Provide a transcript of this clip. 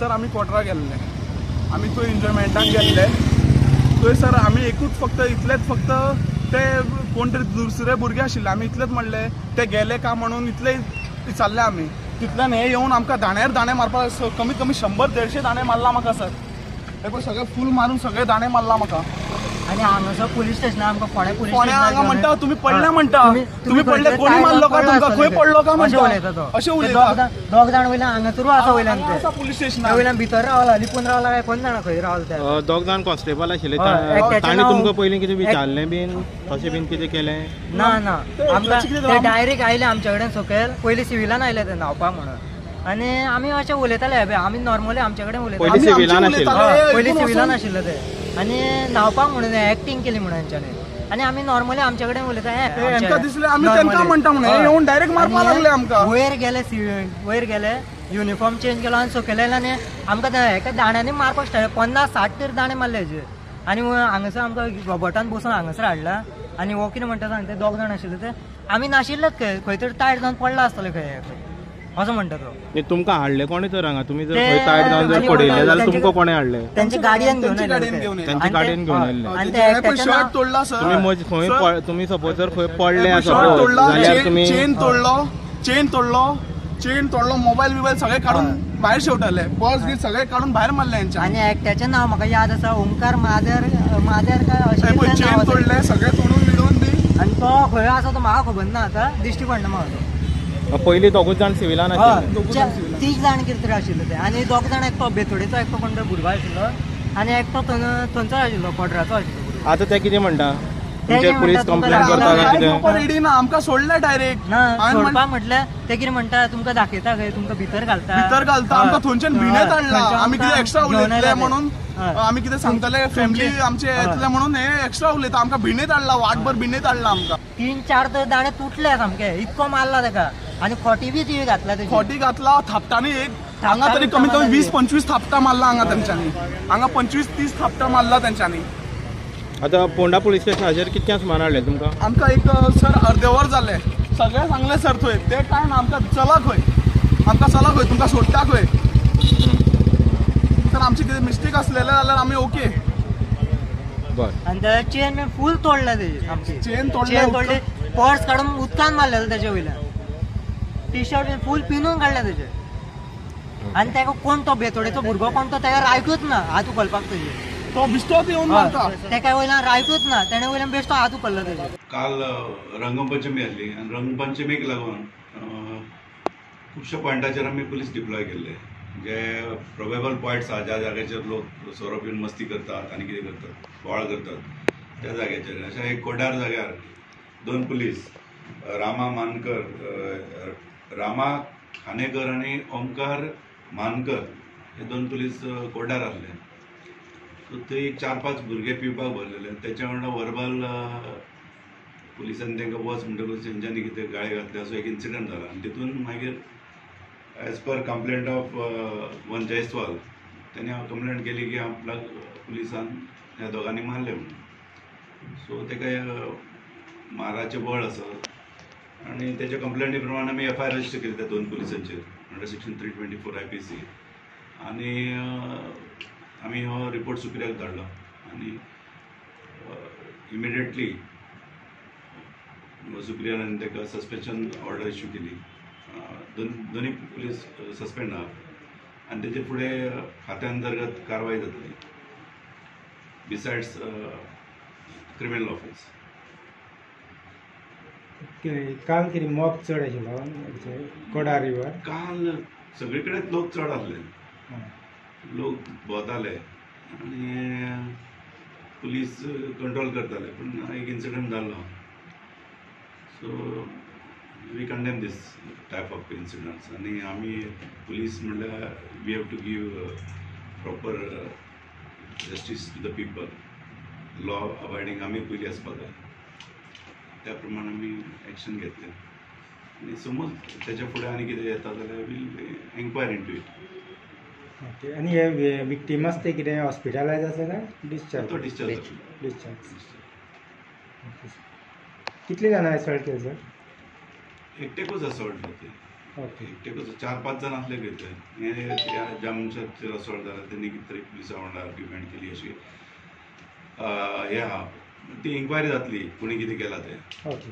Sir आमी कोटरा गेल्ले, आमी थंय एन्जॉयमेंटाक गेल्ले. थंय सर आमी एकूच फक्त इतलेच फक्त ते कोण तरी दुसरे भुरगे आशिल्ले, आमी इतलेच म्हणले ते गेले का म्हणून इतले विचारले आमी. तितल्यान हे येवन आमकां दाण्यार दाणे मारपाक कमीत कमी 100-150 दाणे मारला म्हाका सर. हे पळय सगळे फूल मारून सगळे दाणे मारला म्हाका. आनी हांगासर पुलीस स्टेशनार आमकां फोंडें पुलीस फोंड्या हांगा म्हणटा तुमी पडले म्हणटा, तुमी पडले कोणी मारलो का तुमकां, खंय पडलो का म्हणटा अशें उलयता. दोग जाण वयल्यान हांगासरूच आसा, वयल्यान पुलीस स्टेशनार वयल्यान भितर रावला, लिपून रावला काय कोण जाणा खंय रावला ते. दोग जाण कॉन्स्टेबल आशिल्ले, तांणी तुमकां पयलीं कितें विचारलें बीन तशें बीन कितें केलें? ना ना, आमकां ते डायरेक्ट आयले आमच्या कडेन सकयल. पयलीं सिविलान आयले ते न्हांवपाक म्हणून, आनी आमी अशें उलयताले. आमी नॉर्मली आमच्या कडेन उलयताले. पयलीं सिविलान आशिल्ले ते, आनी न्हांवपाक म्हणून एक्टींग केली म्हणून हेंच्यांनी. आनी आमी नॉर्मली आमच्या कडेन उलयता. वयर गेले, वयर गेले, युनिफॉर्म चेंज केलो आनी सकयल आयले आनी आमकां एका दाण्यांनी मारपाक स्टार्ट. 50-60 तरी दाणे मारले हेजेर. आनी हांगासर आमकां रोबोटान बसून हांगासर हाडला. आनी हो कितें म्हणटा सांग, ते दोग जाण आशिल्ले ते आमी नाशिल्लेच, खंय खंय तरी तायट जावन पडला आसतले खंय असो म्हणटा तो. तुमकां हाडले कोणे तर हांगा? तुमी जर खंय तायट जावन जर पडिल्ले जाल्यार तुमकां कोणे हाडले? तेंचे गाडयेन घेवन आयले. तेंचे गाडयेन घेवन आयले. शर्ट तोडला सर. तुमी खंय, तुमी सपोज जर खंय पडले जाल्यार तुमी चेन तोडलो, चेन तोडलो, चेन तोडलो, मोबायल बिबायल सगळे काडून भायर शेवटाले, पर्स बी सगळे काडून भायर मारले हेंच्या. आनी एकट्याचें नांव म्हाका याद आसा, ओंकार माजर, माजर काय अशें. चेन तोडले सगळे तोडून बिडून बी. आनी तो खंय आसा तो म्हाका खबर ना, आतां दिश्टी पडना म्हाका तो. पयलीं दोगूच जाण सिविलान आशिल्ले, 3 जाण कितें तरी आशिल्ले ते. आनी दोग जाण, एकटो बेतोडेचो एकटो कोण तरी भुरगो आशिल्लो आनी एकटो थंयचो आशिल्लो, कोटराचो आशिल्लो. आतां ते कितें म्हणटा? पुलीस कंप्लेन करता काय कितें? रेडी ना, आमकां सोडले डायरेक्ट. ना सोडपा म्हटल्यार ते कितें म्हणटा, तुमकां दाखयता खंय, तुमकां भितर घालता, भितर घालता. आमकां थंयच्यान भिणेत हाडला. आमी कितें एक्स्ट्रा उलयतले म्हणून, आमी कितें सांगतले फॅमिली आमचे येतले म्हणून हे एक्स्ट्रा उलयता. आमकां भिणेत हाडला, वाटभर भिणेत हाडला आमकां. 3-4 तर दाणे तुटले सामके, इतको मारला ताका. आनी खोटी बी ती घातला, खोटी घातला थापटांनी. एक हांगा तरी कमीत कमी 20-25 थापटां मारला हांगा तेंच्यांनी, हांगा 25-30 थापटां मारला तेंच्यांनी. आतां पोंडा पुलीस स्टेशनाचेर कितक्या सुमार हाडले तुमकां? आमकां एक सर अर्दे वर जालें. सगळें सांगलें सर थंय, ते कांय ना, आमकां चला खंय, आमकां चला खंय, तुमकां सोडटा खंय. सर आमची कितें मिस्टेक आसलेलें जाल्यार आमी ओके. बरें. आनी चेन फूल तोडल्या तेजी, आमची चेन तोडली, पर्स काडून उदकान मारलेलें तेजे वयल्यान, टी शर्ट फूल पिनून काडलें तेजे. आनी ताका कोण तो बेतोडेचो भुरगो कोण तो ताका रायटूच ना हात उखलपाक तेजे, तो बेश्टोच येवन मारता. ताका वयल्यान रायटूच ना, तेणे वयल्यान बेश्टो हात उखल्लो तेजे. काल रंगपंचमी आसली आनी रंगपंचमीक लागून खुबश्या पॉयंटाचेर आमी पुलीस डिप्लॉय केल्ले. जे प्रोबेबल पॉयंट्स आसा, ज्या जाग्याचेर लोक सोरो पिवन मस्ती करतात आनी कितें करतात, बोवाळ करतात त्या जाग्याचेर. अशें एक कोडार जाग्यार 2 पुलीस, रामा मानकर, रामा खानेकर आनी ओंकार मानकर हे 2 पुलीस कोडार आसले. सो थंय एक 4-5 भुरगे पिवपाक भरलेले. तेच्या वांगडा वर्बल पुलिसांनी तांकां वच म्हणटकूच तेंच्यांनी कितें गाळी घातली असो एक इन्सिडंट जाला. आनी तितून मागीर as per complaint of one Jaiswal तेणी कंप्लेंट केली की आपल्याक पुलिसान ह्या दोगांनी मारले म्हणून. सो ताका माराचें बळ आसा आनी तेच्या कंप्लेंटी प्रमाण आमी एफ I R register केली त्या 2 पुलिसांचेर अंडर सेक्शन 324 IPC. आनी आमी हो रिपोर्ट सुप्रियाक धाडलो आनी इमिडिएटली सुप्रियान ताका सस्पेन्शन ऑर्डर इश्यू केली. दोनूय पुलीस सस्पेंड आहा आनी तेजे फुडें खात्या अंतर्गत कारवाय जातली बिसायड्स क्रिमिनल ऑफेन्स. काल कितें मॉब चड आशिल्लो कोडार रिवर? काल सगळे कडेन लोक चड आसले, लोक भोंवताले आनी पुलीस कंट्रोल करताले, पूण एक इन्सिडंट जाल्लो. So we condemn this type of incidents. आनी आमी पुलीस म्हणल्यार we have to give proper justice to the people, law abiding आमी पयलीं आसपाक जाय, त्या प्रमाण आमी एक्शन घेतलें. आनी समज तेच्या फुडें आनी कितें येता जाल्यार we'll enquire into it. Okay. आनी हे विक्टिम्स ते कितें हॉस्पिटलायज आसा काय डिस्चार्ज? तो डिस्चार्ज. डिस्चार्ज. कितले जाणां असॉल्ट केले सर? एकटेकूच असॉल्ट जाते. ओके. एकटेकूच 4-5 जाण आसले खंय ते. हे ज्या मनशाचेर असॉल्ट जाला तेणी कितें तरी पुलिसां वांगडा आर्ग्युमेंट केली अशी हें आहा. ती इन्क्वायरी जातली कोणी कितें केलां तें. ओके.